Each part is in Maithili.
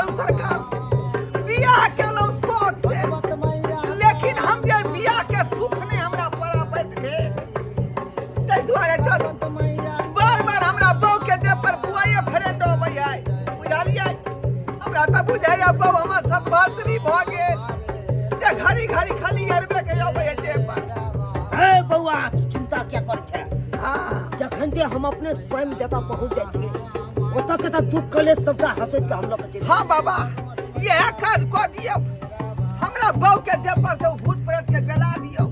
करू सरकार। बियाह केलहुँ शौक से, लेकिन हम जे बियाह के सुख नहि हमरा पराबैत भेल, ताहि दुआरे चलू। बार बार हमरा बहू के देह पर बुआइए फ्रेंड अबै है, बुझलियै? हमरा तऽ बुझाइया बहू हमर सब भर्तरी भऽ गेल जे घड़ी घड़ी खाली अरबे के अबै है देह पर। हे बौआ, तू चिंता क्या कर छै? हाँ। जखन ते हम अपने स्वयं जतऽ पहुंच जाइ छियै, ओतऽ के तऽ दुख कलेश सबटा हंसैत के हम लऽ के चलि। हाँ बाबा, इएह काज कऽ दियौ, हमरा बहू के देह पर से ओ भूत प्रेत के बेला दियौ,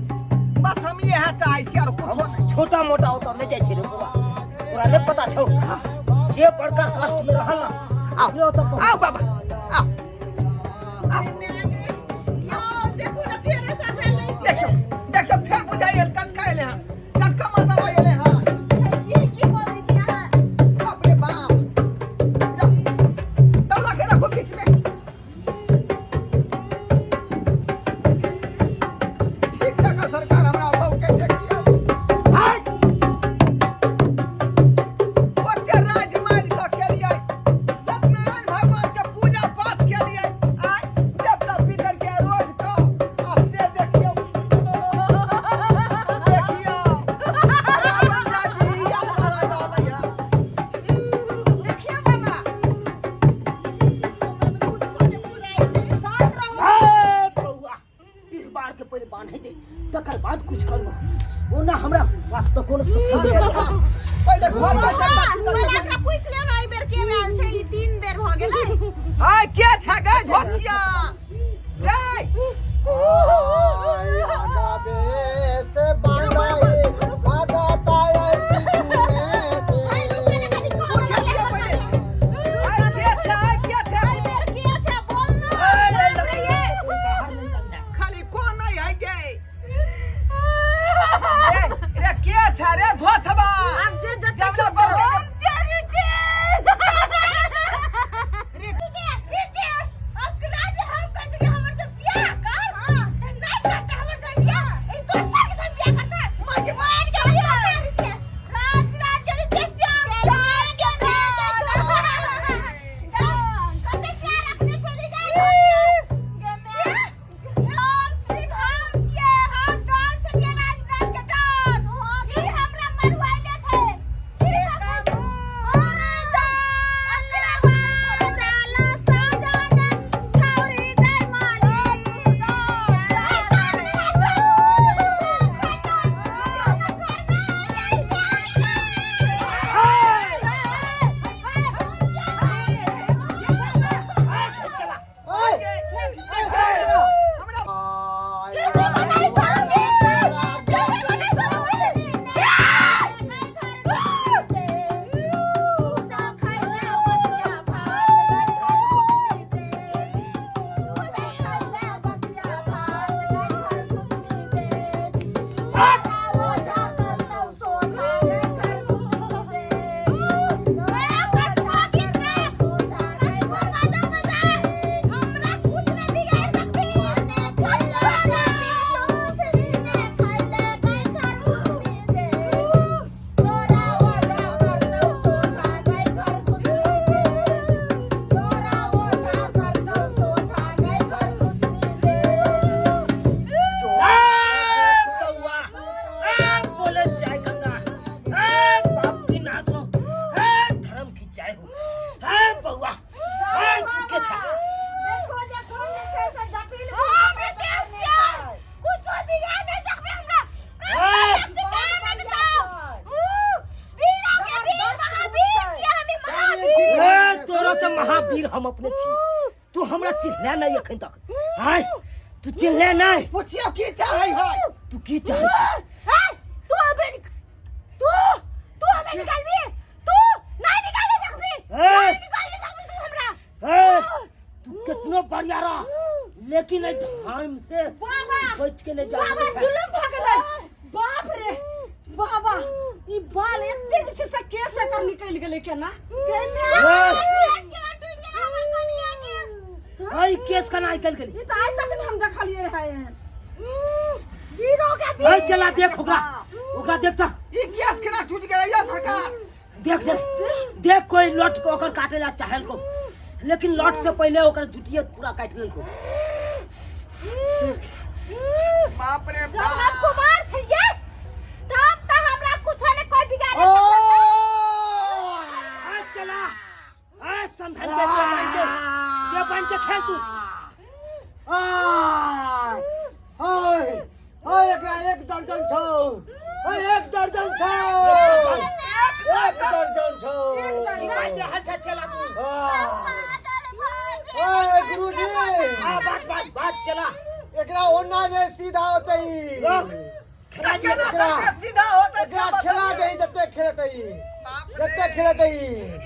बस हम इएह चाहै छी आर कुछो नहि। छोटा मोटा ओतऽ नहि जाइ छै रे बौआ, तोरा नहि पता छौ, जे बड़का कष्ट में रहल ना आउ। से ओतऽ पहुँच। आउ बाबा, आउ आउ। यौ देखू ने, फेर से भेलै। देखियौ देखियौ, फेर बुझाइ टटका एलै हँ, टटका मर्दवा एलै हँ। की की बोलै छी अहाँ? बाप रे बाप, जाउ, तबला के रखो बीच में। ठीक जगह सरकार हमरा बहू के देखियौ। हट! ओते राज माज कऽ केलियै, सत्यनारायण भगवान के पूजा पाठ केलियै, आय देवता पितर के रोज कऽ आ से देखियौ देखियौ रावण राजी याद करा रहलै हँ। देखियौ बाबा, शांत रहू। ए बौआ, बार के पहिले बांधे दे, तकर बाद कुछ करबो। ओना हमरा पास तऽ कोनो शक्ति नहि है। पहिले घर पर बौआ, जनता पहिले एकरा पूछि लियौ ने, एहि बेर के आयल छै? ई 3 बेर भऽ गेलै। आय के छै गै धोतिया रे? पूछे लियौ पहिले, आय के छै, आय के छै? एहि बेर के छै, बोल ना। ए, रे, लड़की, कोई बाहर नहीं निकलना। खाली कोन नहीं है गे? रे रे, के छै रे धोछबा? आब जे जते जब चुप बहू के हम चेरी छी। रे, रितेश, ओकरा जे हम कहै छियै कि हमर से बियाह कर, तऽ नहि करतै हमर से बियाह, ई दोसर के संग बियाह करतै। मार के बियाह कर रितेश। राज राज के रितेश जान, जान के जान। कते प्यार अपने चली गई गे मैं। हम सिर्फ हम छियै, हम डॉन छलियै, राज राज के डॉन। ई हमरा मरवाइले छै। की सब छै? हमरा बौआ, ए, बोले जय गंगा, ए, बाप की नाश हो, ए, धर्म की जय हो। ए, बौआ, ए, तू के था? ए, तोरा से महावीर हम अपने छी। तू हमरा चिन्हले नहीं अखन तक। हाय, तू चिन्हले नहीं। पुछियो की चाहै है। तू की चाहै छी? तू हमें तू तू हमें निकालबी? तू नहीं निकाले सकबी। ए! नहीं निकाले सकबी तू हमरा। ए, तू कितनो बढ़िया रह, लेकिन एहि धाम से बाबा! बच के नहीं जा बाबा सकै छै। जुलुम भऽ गेलै। बाप रे बाबा, ई बाल एते जे छै से केस एकर निकलि गेलै केना? एहि केस केना निकलि गेलै? ई तऽ आइ तक नहि हम देखलियै रहै एहन वीरो के। ए, चला देख ओकरा, ओकरा देख तऽ। ई गैस केना टूटि गेलै या सरकार? देख देख देख, कोई लौट के ओकर काटे ला चाहल को लेकिन लट से पहले ओकर जुटिए पूरा काटि लेलको। बाप रे जब हम बाप। कुमार छियै तब त हमरा कुछो ने कोई बिगाड़े ओ आ चला आ समझल के बन के के बन के खेल तू। आ ओए ओए, एकरा एक दर्जन छौ, ओए एक दर्जन छौ, एक दर्जन छौ। की बाजि रहल छै चला तू? ओए गुरुजी। आ बात बात बात चला। एकरा ओना ने सीधा होतै। रोक खेला दिए। केना सरकार सीधा होतै? एकरा खेला दे, जते खेलतै। बाप रे। जते खेलतै।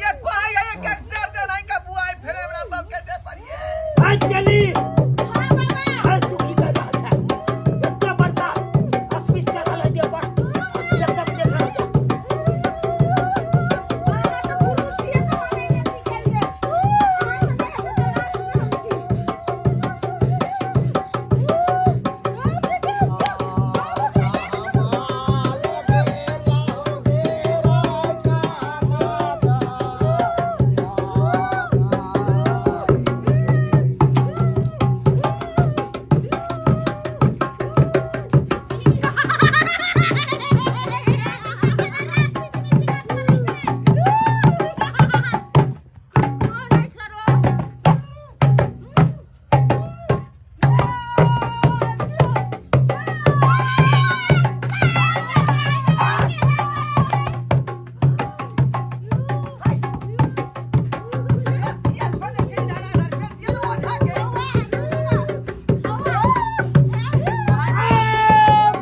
ये कोई है एक एक दर्जन है का बुआई फेरे हमरा सब के दे पड़िए। आ चली। हां बाबा। आ तू की कर रहल छै? एते बड़का असमिस चढ़ल है देह पर, एते देख रहल छै। बाबा तो गुरु छियै त माने एती खेल दे अहाँ से नहि हेतै त राष्ट्र हम छी। ये छोड़े छी जाना सर ये लो ओझा के। ए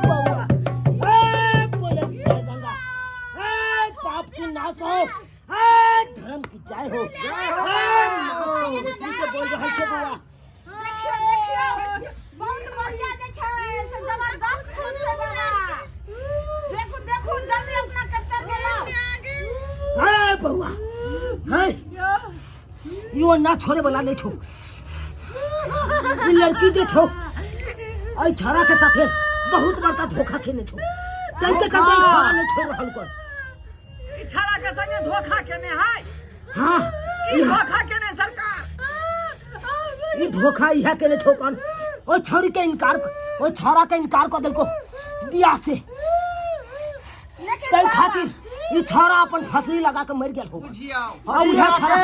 बौआ, ए बोले जय गंगा, ए पाप की नाश हो, ए धर्म की जय हो, ए माँ भगवती के बोल रहल छै बौआ। देखियौ देखियौ, बहुत बढ़िया जे छै से जबरदस्त खून छै बाबा। देखू देखू, जल्दी अपना कट्टर के लाउ। ए बौआ, हे यो ना छोड़े वाला नहीं छो। ई लड़की जे छो एहि छौड़ा के साथे बहुत बड़का धोखा खेने छो, तै के चलते ई छौड़ा नहीं छोड़ रहल कर। ई छाड़ा के संगे धोखा केने है? हाँ। की धोखा केने सरकार? ई धोखा इहा केने छो कन ओइ छौड़ी के इनकार, ओइ छौड़ा के इनकार कर देलको बियाह से। लेकिन तै बाबा, खातिर ई छौड़ा अपन फसरी लगा के मर गेल हो। बुझियौ। आ उहे छौड़ा,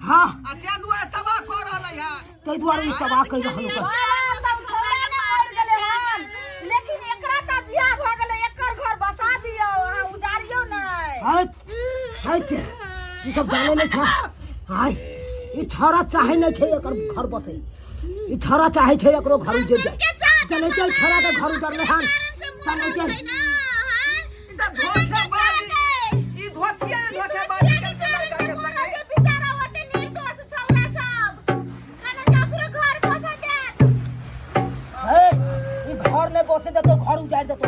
हाँ। आ ते दुआरे तबाह कऽ रहलै है। तै दुआरे ई तबाह कर रहल ओकर। बाबा तब छौड़ा ने मर गेलै हन, लेकिन एकरा तऽ बियाह भऽ गेलै, एकर घर बसा दियौ अहाँ, उजाड़ियौ नहि। हट हट, तू सब जाने नहीं छा। हाय, ई छौड़ा चाहे नहीं छै एकर घर बसे, ई छौड़ा चाहे छै एकरो घर उजड़ जाए। चलैते ई छौड़ा के घर उजड़ले हन चलैते। ई तऽ धोखेबाजी, ई धोखिया ने धोखेबाजी केलकै लड़का के संगे। बेचारा ओते निर्दोष छौड़ा सब कने ओकरो घर बसा देत। हे, ई घर नहीं बसे देतो, घर उजाड़ देतो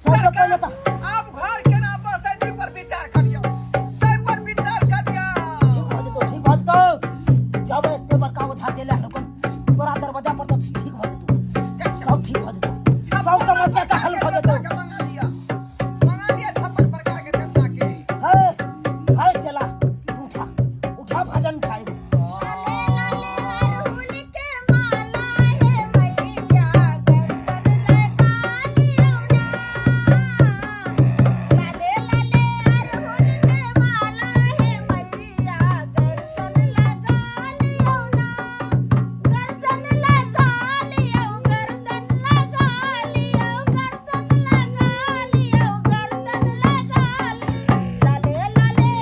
सबसे पहले तो। आब घर केना बसतै ताहि पर विचार करियौ, ताहि पर विचार करियौ। ठीक भऽ जेतौ, ठीक भऽ जेतौ। जब एते बड़का ओझा चलि आयल हन तोरा दरवाजा पर तऽ ठीक भऽ जेतौ, सब ठीक भऽ जेतौ, सब समस्या के हल भऽ जेतौ। मंगा लिया, मंगा लिया 56 प्रकार के देवता के। हे हे चला, तू उठा उठा, भजन उठा एगो। लाले लाले अड़हुल के माला हे मैया गर्दन लगा लियौ ना। लाले लाले अड़हुल के माला हे मैया गर्दन लगा लियौ ना। गर्दन लगा लियौ, गर्दन लगा लियौ, गर्दन लगा लियौ, गर्दन लगा लियौ। लाले लाले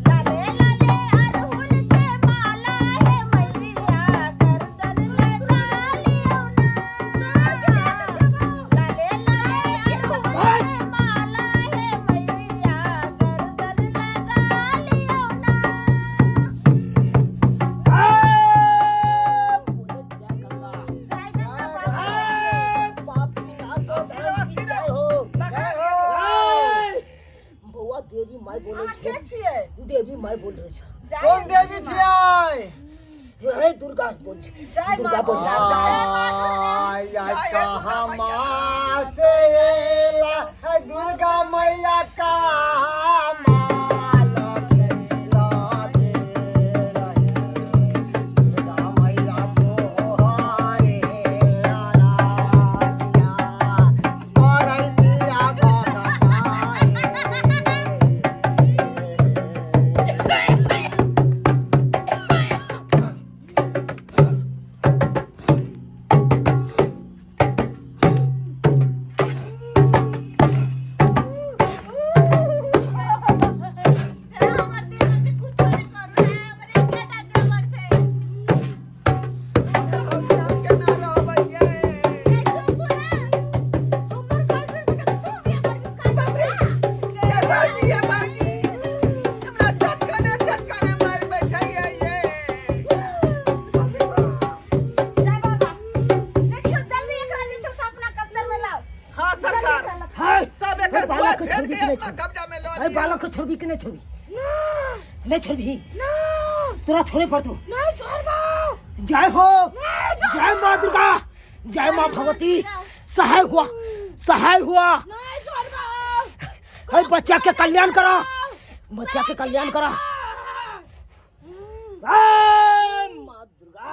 लाले लाले अड़हुल के माला हे मैया गर्दन लगा लियौ ना। लाले लाले अड़हुल के माला हे मैया गर्दन लगा लियौ ना। ए, बोले जय गंगा। जय गंगा बाबा। ए, पाप की नाश हो, धर्म की जय हो। जय हो। ए, बौआ, देवी माय बोलै अहाँ छै। के छियै? देवी माय बोल रहै छै। जय कोन देवी छियै? हे दुर्गा बोल छै। जय दुर्गा माँ बोल छै। आय कहाँ माँ से एला दुर्गा मैया कहाँ माँ लगे लगे रहे। छोड़बी कि नहीं छोड़बी? नहीं छोड़बी? तोरा छोड़े पड़तो। नहीं छोड़बो। जय हो, जय माँ दुर्गा, जय माँ भगवती। सहाय हुआ, सहाय हुआ। नहीं छोड़बो। अरे बच्चा के कल्याण करा, बच्चा के कल्याण करा। जय माँ दुर्गा।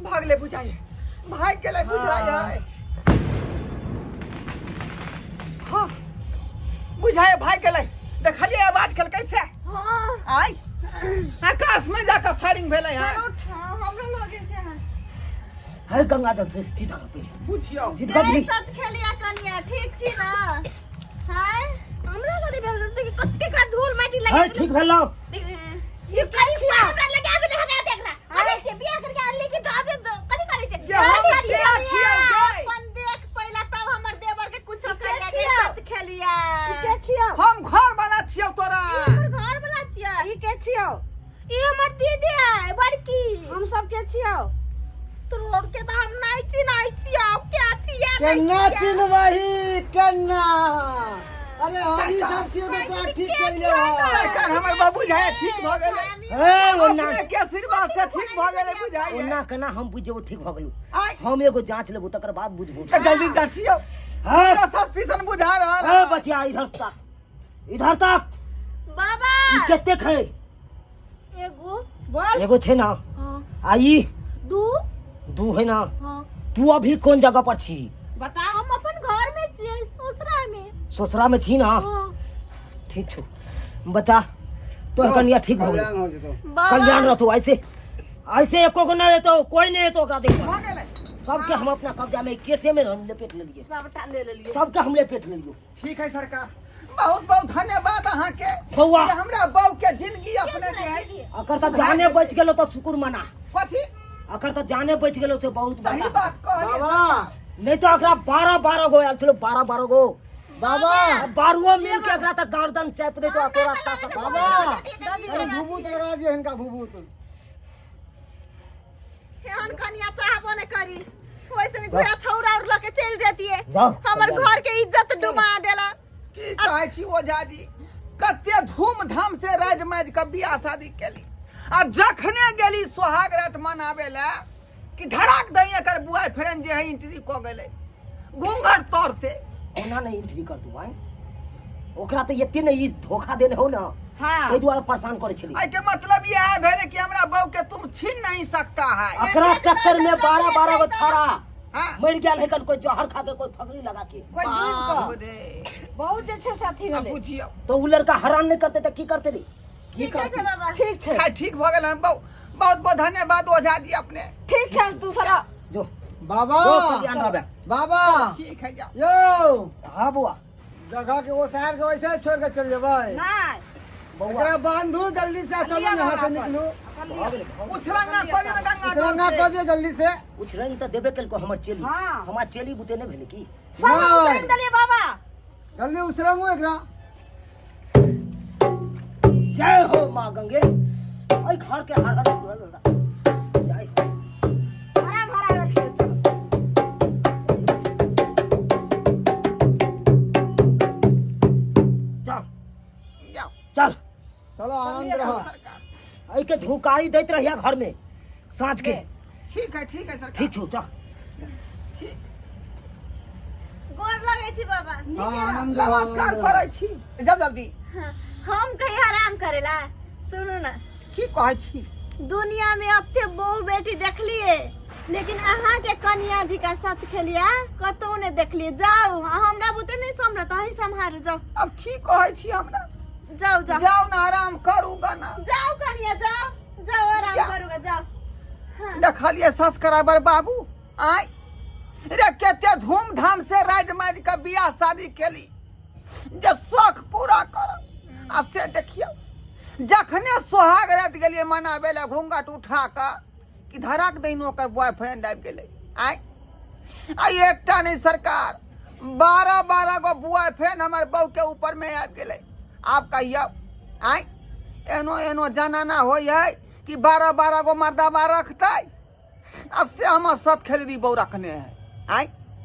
भागले बुझाइए, भाग गेलै बुझाइए। हाँ बुझाइए भाग गेलै। देखलिए आवाज केलकै से? हाँ। आय आकाश में जाकर फायरिंग भेलै हन। हाँ, हमरो लगे से है। है गंगा जल से सीधा कर पहिले। बुझियौ। सीधा जय दी। सत खेलिया कनिया, ठीक छी ना? हाय हमरा कथी भेल? देखी कते का धूल माटी है लगे। ठीक भेलौ। ये करी छी हमरा लगा देले, हमरा देख रहा अरे के बियाह करके आनले के जादे दो कथी करे छै? जे हम सिया छियौ गे। अपन देख पहिला तब हमर देवर के कुछो करिया के सत खेलिया। के छियौ? हम घर वाला छियौ तोरा। हमर घर वाला छियै। ई के छियौ? ई हमर दीदी है बड़की। हम सब के छियौ? तोर के तऽ हम नहि चिन्है छियौ, के छियै? केना चिन्हबही केना? अरे हम ही सब छियौ तऽ तोरा ठीक केलियौ हँ। सरकार हमर बाबू झाए ठीक भऽ गेलै। ए ओना अपने के आशीर्वाद से ठीक भऽ गेलै बुझाइए। ओना केना हम बुझि जेबौ ठीक भऽ गेलौ? आय। हम एगो जांच लेबौ तकर बाद बुझबौ। तऽ जल्दी दसियौ। हाँ। पूरा सस्पिशन बुझा रहल ए बचिया इधर तक, इधर तक। बाबा ई कतेक है? एगो। बोल। एगो छै ना? हाँ। आ ई? दू। दू है ना? हाँ। तू अभी कोन जगह पर छी? बता। हम अपन घर में छियै, ससुरा में। ससुरा में छी ना? हाँ। ठीक छौ बता, तोहर कनिया ठीक भऽ गेलौ। कल्याण हो जेतौ। बाबा कल्याण रहतौ। ऐसे ऐसे एको गो नहीं एतौ, कोई नहीं एतौ ओकरा देख। भऽ गेलै। सबके हम अपना कब्जा में केसे में हम लपेट लेलिए। सबटा ले लेलिए। सबके हम लपेट लेलिए। ठीक है सरकार, बहुत बहुत धन्यवाद अहाँ के। बौआ। जे हमरा बहू के जिंदगी अपने के है। अकर तऽ जाने बच गेलो तऽ शुक्र मना। कथी? अकर तऽ जाने बच गेलो से बहुत सही बड़का। बात कहलिए। बाबा। नहीं तो अकरा 12 12 गो आयल छलो, 12 12 गो। बाबा। आ बारहो मिल के एकरा तऽ गर्दन चापि देतो आ तोरा सास। बाबा अरे भूभूत लगा दियो हिनका, भूभूत। एहन कनिया चाहबो ने करी, वैसे भी गोया छौरा और लके चल जतिए। जाओ। हमर घर के इज्जत डुबा देला। की कहै छी ओझा जी, कते धूमधाम से राज माज के बियाह शादी केली आ जखने गेली सोहाग रात मनाबे ला कि धड़ाक दही एकर बॉयफ्रेंड जे है एंट्री कऽ गेलै घूंघट तर से। ओना नहीं एंट्री कर दू आय, ओकरा तऽ एते ने ई धोखा देने हो ना। हाँ। ताहि दुआरे परेशान करै छली। एहि के मतलब इएह भेलै कि हमरा बहू के तुम छीन नहीं सकता है। अकरा चक्कर में 12 12 गो छाड़ा हाँ। मर गेल है, कोई जहर खा के, कोई फसली लगा के। कोई डूब बाप कऽ। रे। बहुत जे छै से अथी आब भेलै। बुझियौ तो उ लड़का हरान नहीं करते तऽ की करते रे? की ठीक छै करते? बाबा। ठीक छै। खैर ठीक भऽ गेल हम। बहुत बहुत बहुत धन्यवाद ओझा जी अपने। ठीक छै तू सब जो बाबा। जो कल्याण रहबे। बाबा। ठीक है जाओ। यौ। हाँ बौआ। जगह के ओसार के वैसे छोड़ के चल जेबै। नहीं। बौआ। एकरा बांधू जल्दी से, चलू यहाँ से निकलू। भऽ गेलै, भऽ गेलै। उछरंगा कऽ दियौ ने गंगा उछरंगा जल कऽ से। दियौ जल्दी से। उछरंग तऽ देबे केलको हमर चेली। हाँ। हमार चेली बुते नहि भेलै की? सब नहीं। उतरि देलियै बाबा। जल्दी उसरंगू एकरा। जय हो माँ गंगे, एहि घर के हर हर जय हो। हरा भरा रखियौ। चलो। चल। जाओ। चल। चलो आनंद रहो। एहि के धुकारी दैत रहिया घर में साँझ के। ठीक है, ठीक है सरकार। ठीक छौ, चल। ठीक। गोर लगै छी बाबा। हाँ, आनंद रहो, नमस्कार आनंद रहो। करै छी, जाओ जल्दी। हम कहीं आराम करेला। सुनू ना। की कहै छी? दुनिया में अते बहु बेटी देखलिए, लेकिन अहाँ के कनिया जी का साथ खेलिया कतौ ने देखलिए। जाओ, हमरा बुते नहीं सम्हरत, अहीं सम्हारू जाओ। अब की कहै छी हमरा? जाओ जाओ। जाओ ना, आराम करू गाना। जाओ कनिया जाओ, जाओ आराम जा। करूगा जाओ। हाँ। देखलिए सब्सक्राइबर बाबू आय रे, कते धूमधाम से राज माज के बियाह शादी केली जे शौक पूरा कर, आ से देखियौ जखने सोहाग राति गेलियै मनाबे लए घूंघट उठा कऽ कि धड़क दैनो ओकर बॉयफ्रेंड आबि गेलै। आय आ एकटा नहि सरकार, 12 12 गो बॉयफ्रेंड हमर बहू के ऊपर में आबि गेलै। आब कहियौ आय एनो एनो जनाना होइ है कि 12 12 गो मर्दाबा रखतै? आ से हमर सत खेलरी बहू रखने है। आय